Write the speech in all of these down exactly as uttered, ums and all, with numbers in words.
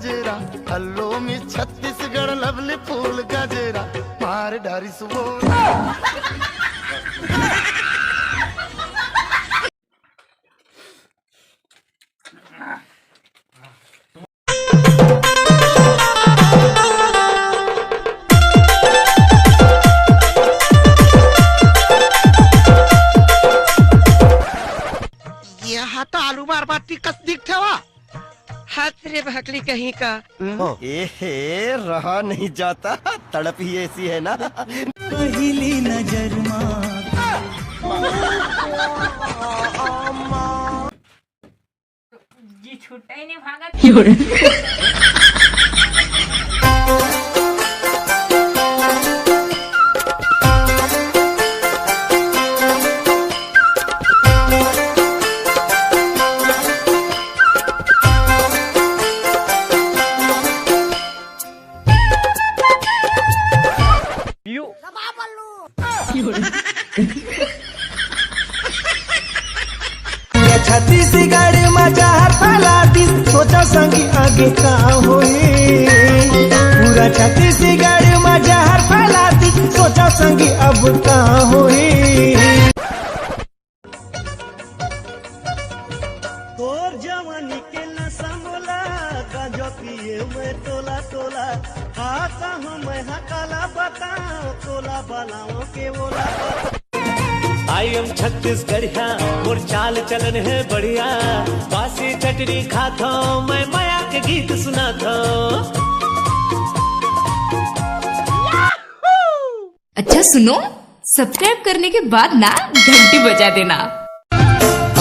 गजरा, हल्लो मिस छत्तीसगढ़ लवली फूल गजरा, मार डारिस वो। ये हा तो आलू मार बाटी कस दिखथे वा। हाथ रे भकली कहीं का। ए हे, रहा नहीं जाता, तड़प ही ऐसी है ना। पहली नजर मा। जी छुट्टा ही नहीं भागत। पूरा छत्तीसगढ़ मा जहर फैला दिस, सोचा संगी आगे का होही। पूरा छत्तीसगढ़ मा जहर फैला दिस, सोचा संगी अब का होही। तोर जवानी के नशा मोला, गांजा पिए मैं तोला तोला। हाँ कहूँ मैं हाँ काला बताओ, तोला बनाओ के बोला। I am छत्तीसगढ़िया, मोर चाल चलन है बढ़िया। बासी चटनी खाथो, मैं मया के गीत सुनाथो। अच्छा सुनो, सब्सक्राइब करने के बाद ना घंटी बजा देना।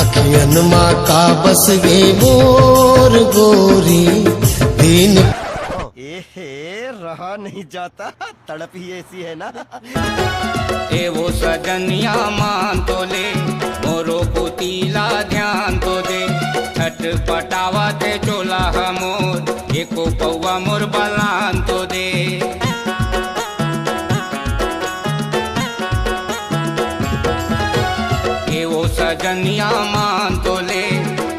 अखियन मा का बस गे मोर गोरी दिन। ए हे, रहा नहीं जाता, तड़प ही ऐसी है ना। ए वो सजनिया मान तो ले, मोरो कोतीला ध्यान तो दे। छटपटावा ते चोला हमोर, एको पौवा मोर बलान तो दे। ए वो सजनिया मान तो ले,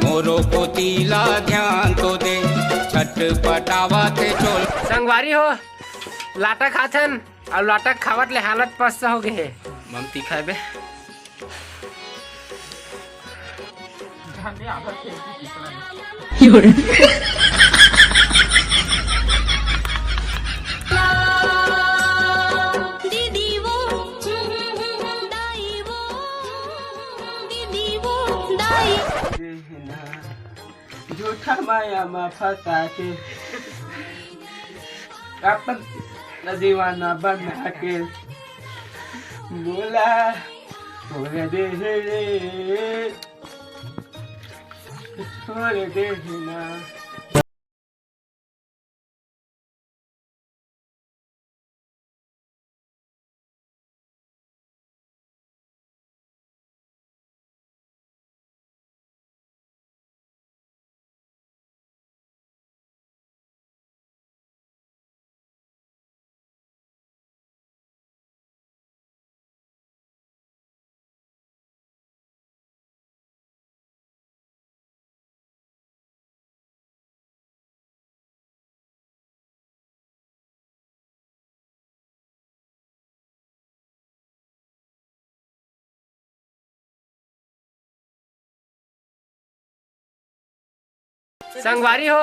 मोरो कोतीला ध्यान तो दे। छटपटावा ते चोला। संगवारी हो, लाटा खाथन अउ लाटा खावत ले हालत पस्ता हो गे हे। ममती खाबे। दीदी वो, दाई वो, दीदी वो, दाई। झूठा माया मा फंसा के अपन दीवाना बना के मोला छोड़ दे रे, छोड़ दे ना। संगवारी हो,